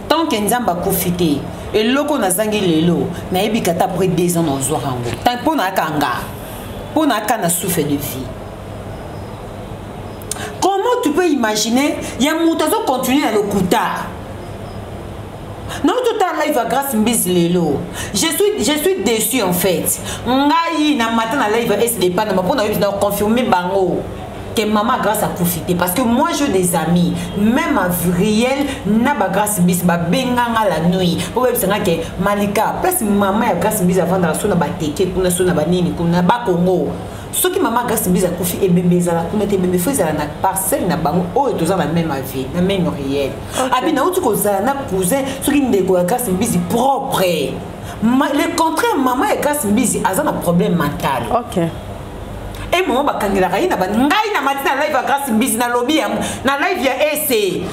tant que nzambe akufi te eloko nazangi lelo nayebi kata après 2 ans nazwaka yango tant mpo nayaka nga mpo nayaka na souffle de vie. Comment tu peux imaginer ya moto azocontinue na lokuta? Non, tout à live à Grâce Mbizi lelo. Je suis déçu en fait. Ngai na matin na live SD Panama pour na confirmer bango que maman Grâce a profité parce que moi j'ai des amis même à Vriel na ba Grâce Mbizi ba benganga la nuit. Pour que que Malika place maman ya Grâce Mbizi avant dans sona ba teke kuna sona ba nini kuna ba Congo. Ce qui maman Grâce Mbizi a kufi et bébé za la kuna te bébé faut za na parcelle na bango oyo toza na même vie na même réel. Abi na uti kozala na cousin soki ndeko ya Grâce Mbizi propre. Le contraire maman ya Grâce Mbizi aza na problème mental. OK. Et maman bakangelaka ye na ba ngai na matina live ya Grâce Mbizi na lobby ya na live ya EC.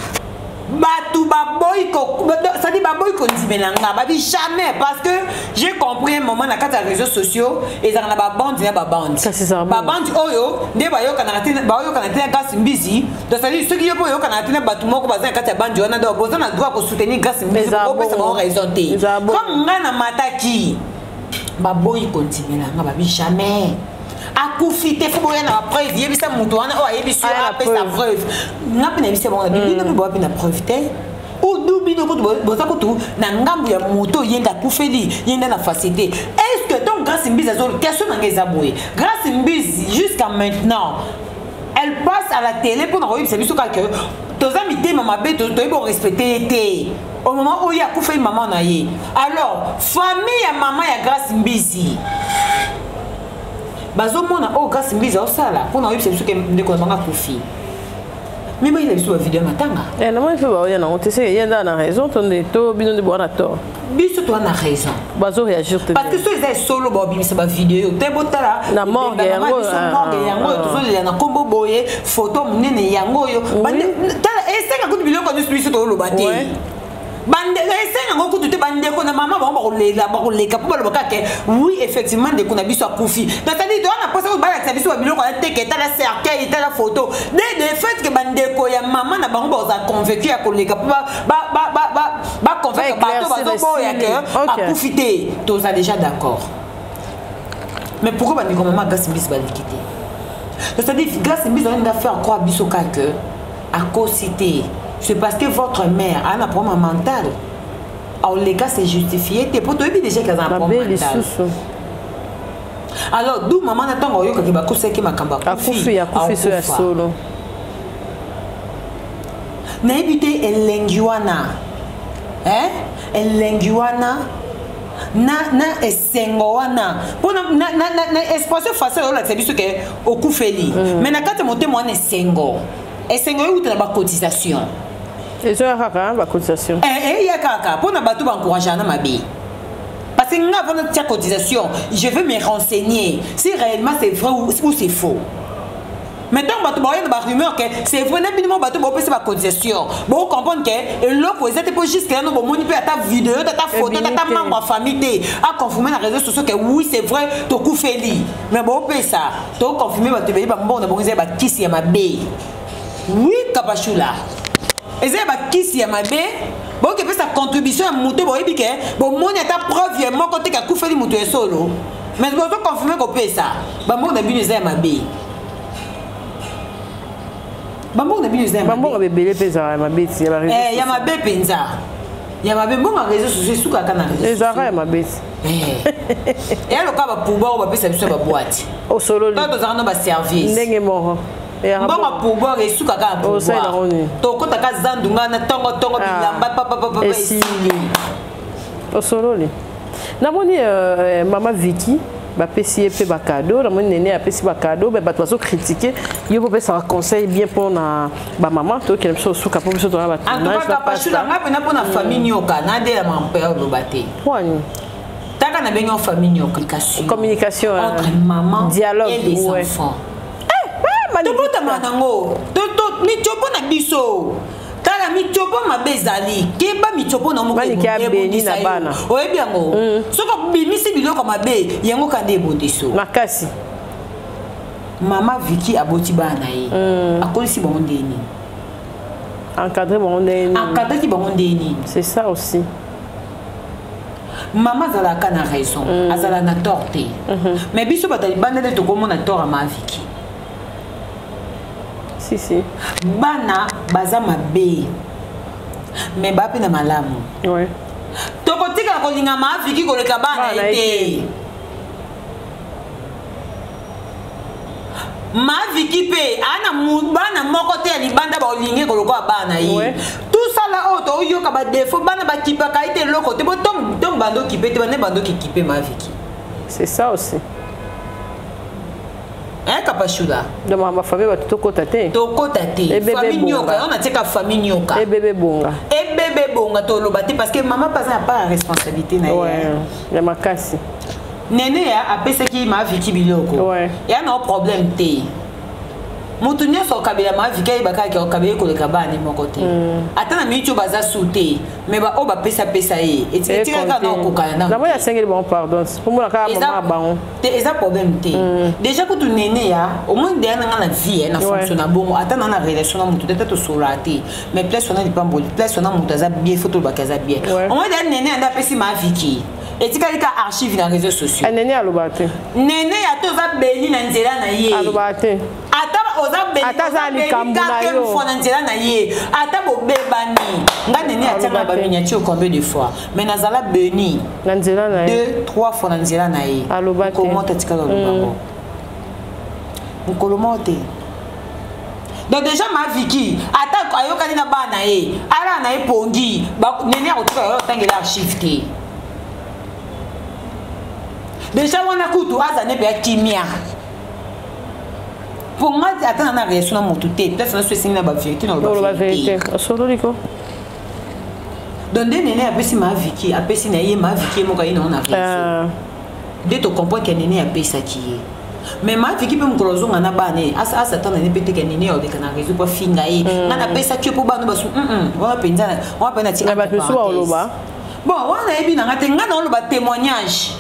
Bato baboyi ko ça dit baboyi ko ndimela nga babi jamais parce que j'ai compris un moment na kati ya réseaux sociaux ezalaka na babandi na babandi babandi oyo nde bayokanaka te bayokanaka te na Grâce Mbizi donc ça dit soki yo mpo oyokanaka te na bato moko baza na kati ya bandi wana donc boza na droit kosoutenir Grâce Mbizi bopesa bango raison te comme nga na mataki baboyi kondimela nga babi jamais akufi te fo boya na bapreuve yebisa moto wana oyo ayebisi yo apesa preuve nga mpe nayebisa bango na bino mpe boya mpe na preuve te odu bino kutu boza kutu na ngambu ya moto ye nde akufeli ye nde na facilité. Est-ce que donc Grâce Mbizi azo question na ngai eza boye Grâce Mbizi jusqu'à maintenant elle passe à la télé mpona koyebisa biso kaka toza mitema mabe toyebi korespecte ye te au moment oyo akufeli mama na ye. Alors famille ya mama ya Grâce Mbizi bazomona oyo Grâce Mbizi aosala mpona oyebisa biso ke ndeko na bango akufi me bayela biso bavideo ya matanga namoni mpe baoya nango te se ye nda na raison to nde to bino nde boa na tort biso toa na raison bazo réagir te parce que so eza esolo baobimisa bavideo te botala na morgue yango morgue yango oyo tozolela na nkombo boye photo monene yango oyo tala esenga kutu biloko nyonso biso toloba te esenga yango kutu te bandeko na mama bango bakolela bakoleka mpo baloba kaka oui effectivement ndeko na biso akufi donc c'est-à-dire toza na mposa balakisa biso babiloko ya teke etala cercueil etala photo de fait que bandeko ya mama na bango bakozala convaincu ya koleka mpo baconvaincre bato bazoboya ke akufi te toza déjà d'accord. Mais pourquoi bandeko mama Grâce Mbizi baleki te? C'est-à-dire Grâce Mbizi alinga faire croire biso kaka que akosi te, c'est parce que votre mère a un problème mental. Aoleka se justifier te po toyebi déjà kaza na problème mental. Alors d'où maman na ntango oyokaki bakosaki makambo akufi, akufi so ya solo. Nayebi te elengi wana, elengi wana na esengo wana mpo na expression faciale oyolakisa biso ke okufeli, mais na kati ya motema wana esengo, esengo euta na bacotisation. Ezoya kaka bacotisation. Eya kaka mpo na bato baencouragea na mabe, parce que nga, avant de cotisation, je veux me renseigner si réellement c'est vrai ou c'est faux. Maintenant bato baoya na barumeur ke c'est vrai, na bino mo bato baopesa bacotisation, bocomprendre ke eloko eza te, mpo jusque là no bomoni mpe ata video, ata photo, ata membre ya famille te aconfirme na réseau sociaux ke oui, c'est vrai, tokufeli. Mais boopesa, toconfirme bato ebele, bambongo na bango eza ya bakisi ya mabe. Oui, Kapashula, eza ya bakisi ya mabe. Boke pesa contribution ya moto, boyebi ke bomoni ata preuve ya moko te ke akufeli moto ya solo, mais bozoconfirme kopesa. Bambongo na bino eza ya mabe, bambongo na bino eza ya bambongo bebele mpe ezalaka ya mabe ti. Ya mabe mpenza, ya mabe. Mbongo ya réseau sociaux esukaka na réseau. Ezalaka ya mabe ti. Eya loka bapourboire oyo bapesa biso ya baboite. Osololi. To tozalaka na baservice. Ndenge moko. Mbongo ya pourboire esukaka na pourboire. Tokotaka zandu ngai na ntongo ntongo, bilamba papapapa esili. Osololi. Namoni mama Viki bapesi ye mpe bacadeau, namoni Nene apesi bacadeau, me bato bazocritiquer yo mpo opesaka conseil bien mpona bamama. Tokende biso osuka mpo biso tona. Batournage nga mpena mpona famille Nyoka nadelama mpe oloba te. Pwani? Taka na bengi famille Nyoka. Communication. Entre maman dialogue et les enfants. Tobotama nango mitiopo na biso. Tala, mitiopo mabe ezali, keba mitiopo na moko ebundisa yo. Oyebi yango, soki obimisi biloko mabe, yango kanda ebundiso. Makasi. Mama Viki aboti bana na ye, akolisi bango ndenge nini? Encadré bango ndenge nini? Encadraki bango ndenge nini? C'est ça aussi. Mama azalaka na raison, azala na tort te, mais biso bato ya libanda nde tokomona tort ya mama Viki. Si si. Bana baza mabe, mais baa mpe na malamu. Tokotikala kolinga mama Viki koleka bana ye te. Maviki mpe ana bana moko te ya libanda baolingi kolokola bana ye. Tosala oyo toyoka badéfauts, bana bakipaka ye te, eloko te. Bo ntongo bando okipe te, bande bando okikipe Maviki. C'est ça aussi. Kapashula. Donc bafamille bato tokota te. Tokota te. Famille Nyoka yango natieka, famille Nyoka. Ebebe bonga. Ebebe bonga, toloba te, parce que mama mpe aza na part ya responsabilité na ye. Ya makasi. Nene ya apesaki Maviki biloko ya na problème te. Moto nyonso akabela Maviki, ayebaka kaka okabeli koleka bana moko te. Ata na miniti oyo baza su te, mais baoyo bapesapesa ye, etikaka na okokana. Namoni asengeli bango pardon pomona kaka mama ya bango. Te, eza problème te. Déjà kutu Nene ya omoni deya nanga na vie na fonction na bongo, ata na relation na motu te, ata tosolola te, mais place wana lipamboli, place wana moto aza bien, faut tolobaka aza bien. Omoni deya Nene ande apesi Maviki, etikali ka archive na réseaux sociaux. Nene aloba te. Nene ya te, oza beni na nzela na ye. Aloba te. Ata oza Ata aza likambo na yo. Fois na nzela na ye, ata bobebani, nga Nene atianga baminiature combien de fois, mais nazala beni na nzela na ye. Deux, trois fois na nzela na ye. Aloba te. Mokolo moko atikala olobango, mokolo moko te. Donc déjà Maviki ata ayokani na bana ye, ala na ye pongi, Nene akotika yo otangela archive te. Déjà wana kutu aza ne mpe ya kimia. Mpo nga ata na relation na motu te, place na so esengi na bavérité na oloba vérité, osololi ko. Donc nde Nene apesi Maviki, apesi na ye Maviki ye moko aye nango na réseau nde tocomprendre ke Nene apesaki ye. Mais Maviki mpe mokolo azonga na bana ye, asata nene mpe teke Nene oleka na réseau mpo afinga ye: nga napesaki yo mpo bana basu wana mpenza, wana mpe nati. Bato mosusu baoloba. Bon, wana nayebi nanga te, nga na oloba témoignage.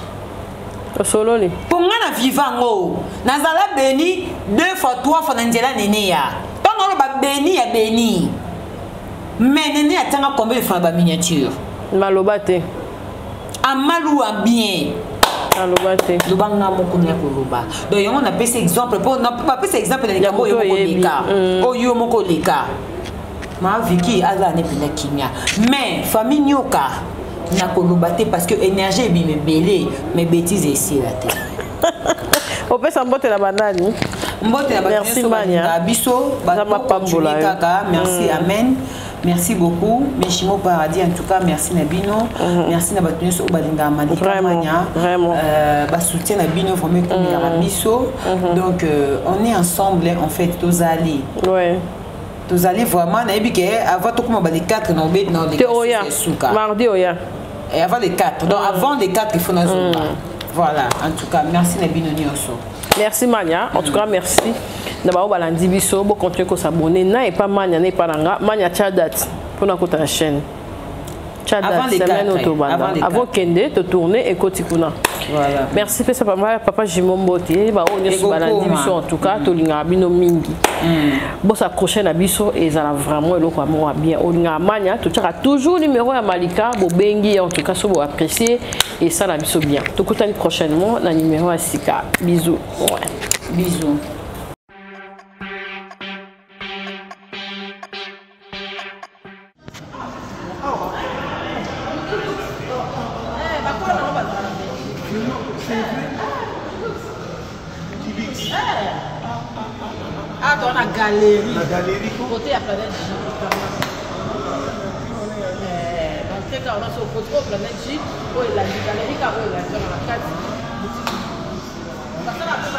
Osololi. Mpo nga na viva yango, nazala beni deux fois, trois fois na nzela Nene ya ntango oloba beni ya beni, mais Nene atianga combien de fois na baminiature? Maloba te. Amalu en bien. Aloba te. Loba nga moko na koloba. Donc yango napesi exemple mpo bapesa exemple na likambo oyo moko oleka. Oyo moko oleka. Ma Vicky aza ne mpenza kimia. Mais famille Nyoka nakoloba te parce que énergie ebima ebele mais bêtise esila te. Opesa mbote na banani? Mbote na bato nyonso balingaka biso, bato kaka. Merci, amen. Merci beaucoup, Meshimo Paradis. En tout cas, merci Nabino. Merci Nabato nyonso balinga Malika Mania. Vraiment. Ba soutien Nabino vraiment comme mm. biso. Donc on est ensemble en fait tozali. Ouais. Tozali vraiment nayebi ke avant tokoma ba les 4 na obet na les oya. Suka. Mardi oya. Et avant les 4. Donc avant les 4 il faut nazoka. Voilà, en tout cas, merci Nabino nyonso. Merci Mania, en tout cas merci. Na balandi biso, bo continuer ko s'abonner na et pas Mania na et pas nanga, Mania tia date pour na kota chaîne. Tia date semaine autobanda. Avant kende to tourner et koti kuna. Voilà. Merci pesa papa papa Jimon Mbote, ba o nyoso balandi biso en tout cas to linga bino mingi. Bo s'accrocher na biso et ça vraiment eloko moko bien. Olinga Mania to tiaka toujours numéro ya Malika bo bengi en tout cas so bo apprécier et ça la biso bien. Tokutani prochainement na numéro ya sika. Bisous. Ouais. Bisous. Ah, dans la galerie. La galerie. Côté à Planète J. Teka wana so côté oyo Planète J, oyo elandi galerie kaka oyo elandi wana na kati. Basala mpe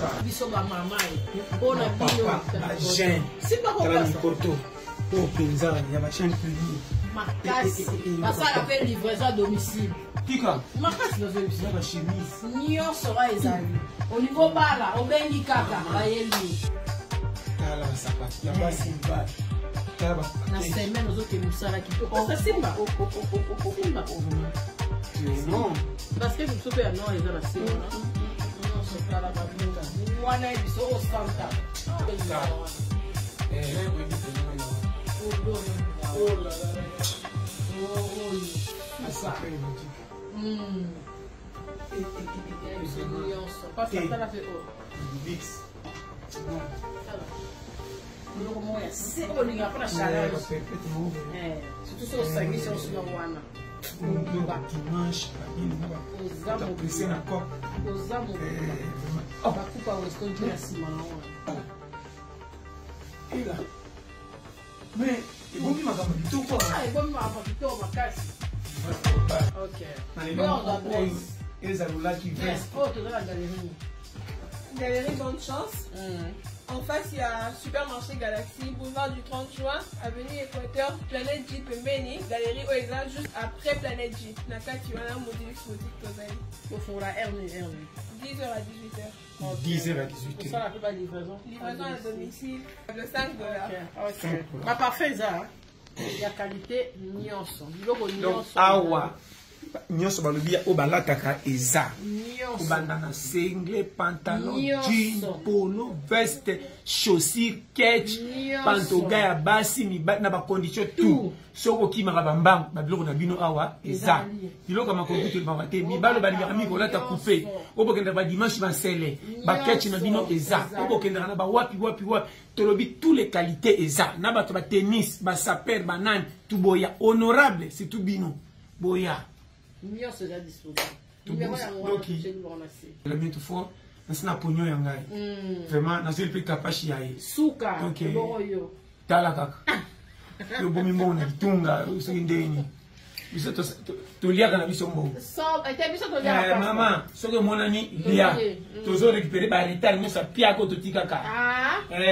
ba biso ba mama ye. Mpona bino. Ba jeune. Simba Tala kopasa. mikoto. Oyo mpenza ya ba chaîne publique. Makasi. Basala mpe livraison à domicile. Tika. Makasi nazoyebisa. Na ba chemise. Nyonso wana ezali. Olingi obala, obengi kaka, bayeli. Tala ba sapato ya basi mibali. Tala ba Na semaine ozokende mosala kitoko. Pasta Simba. Simba. Non. Parce que biso mpe ya nord eza na se wana. Nyonso tala babinga. Wana ye biso osanta. Eh, oyebi mpenza. Oh là là là. Sacré boutique. Nyonso. Pasta tala mpe oyo. Mix. Non. Biloko moko ya se oyo olingaka mpona chaleur. Surtout soki osangisi yango soki wana. Dimanche, pressé na cop. Oza mobimba. Bakupa Weston mpe na nsima na wana. Ela. Mais ebombi makambo kitoko. Ebombi makambo kitoko makasi. Ok. Oyo ezalolaki veste. Oyo toza na galerie. Galerie Bonne Chance. En face, il y a Supermarché Galaxy, boulevard du 30 juin, avenue Équateur, Planète J pembeni, Galerie Oeza, juste après Planète J. Nakati wana Modilix Boutique Tozali. Tofongola heure nini, heure nini? 10h à 18h. 10h à 18h. Tosala mpe ba livraison. Livraison à domicile, le 5 $. Ba parfum eza ya qualité nyonso. Biloko Donc nyonso. awa nyonso balobi oyo balataka eza Nyonso. kobanda na sengle, pantalon, Nyonso. jean, polo, veste, chaussure, ketch, Nyonso. pantoga ya basi mibali na bacondition tout. Soki okimaka bambangu, babiloko na bino awa eza biloko ya makoki tolobaka te. Mibali balingaka mingi kolata coupe, oyo bokendaka badimanche, bansele, baketch na bino eza, oyo bokendaka na bawapi wapi wapi, tolobi tous les qualités eza, na bato batennis, basaper, banani, tu boya honorable, surtout bino boya. Nyonso eza disponible. Numéro yango wana, Doki. totie numéro na se. La bientôt fort nasi na ponio ya ngai vraiment nazoli mpe kapashi ya ye. Suka. Ok. Ebongo yo. Tala kaka yo bomi mbongo na kitunga soki ndeni biso toliaka na biso mbongo. Ete biso toliaka pasta. Mama, soki omonani lia, tozo récupérer baretard nyonso apiaka oyo totikaka.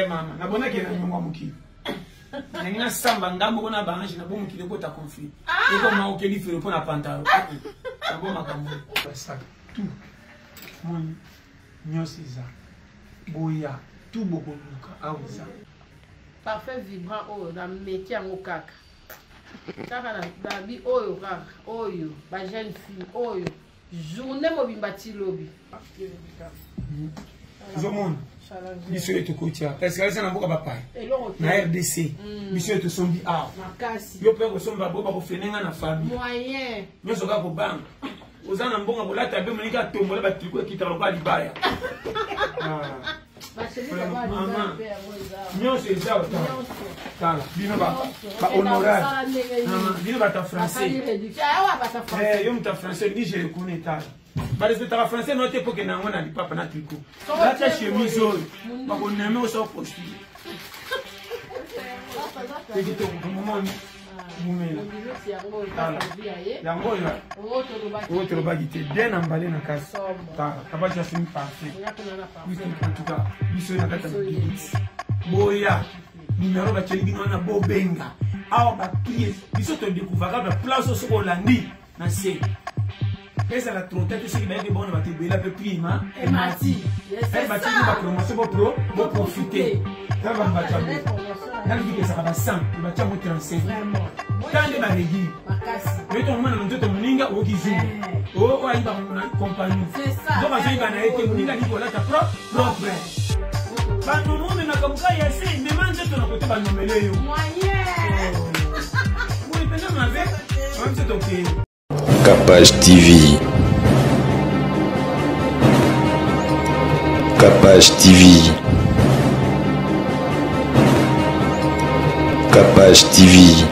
Mama, nabonaki na nyongo ya mokili, nangi nasamba nga moko na baange na bo mokili ekota conflit, ekoma okeli felo mpo na pantalo nabo makambo basaka tout moni nyonso eza boya tout bokoluka awa eza. Parfum vibrant oyo nameki yango kaka kaka na babi oyo kaka oyo ba jeune fille oyo journée mobimba ti lobi. Ozomona biso oyo tokotia est-ce eza na mboka bapaya Eloko na te. RDC, biso oyo tosombi awa. Makasi. Yo mpe kosomba bo bakofene nga na famille Moyen. nyonso kaka kobanga. Oza na mbongo kolata be moninga atombola batriko ekitaka lokola libaya. Mama, nyonso eza tala bino bahonorable, bino bato ya français, yo moto ya français olingi je reconnais. Tala, barespectaka français no te, mpo kende yango na lipapa na triko, lata chemise oyo bakoneme osa postule te kitoko. Momoni mumela yango oyo oyo tolobaki te, bien emballé na kasi. Tala, kabati asimi parfait. En tout cas, biso na kati ya bibit, boya numero batieli bino wana, bobenga awa baprix. Biso todécouvraka baplace oyo soki olandi na se ezala trota te, soki bayaki bona bato ebele ape prix ma emati, batieli bapromotion, bopro boprofite. Kaka bato nalobiki ezaka ba 100, batia yango 35. Tala nde barégime oyo tomona na nzoto moninga, oyoki zungu oyo ayibaka na compagnie, donc azoyiba na ye te. Moninga alingi kolata propre, banomo omemaka moka ya se mema nzoto na kote, banomele yo boye mpenza mabe biso tokei. Capage TV. Capage TV. Capage TV.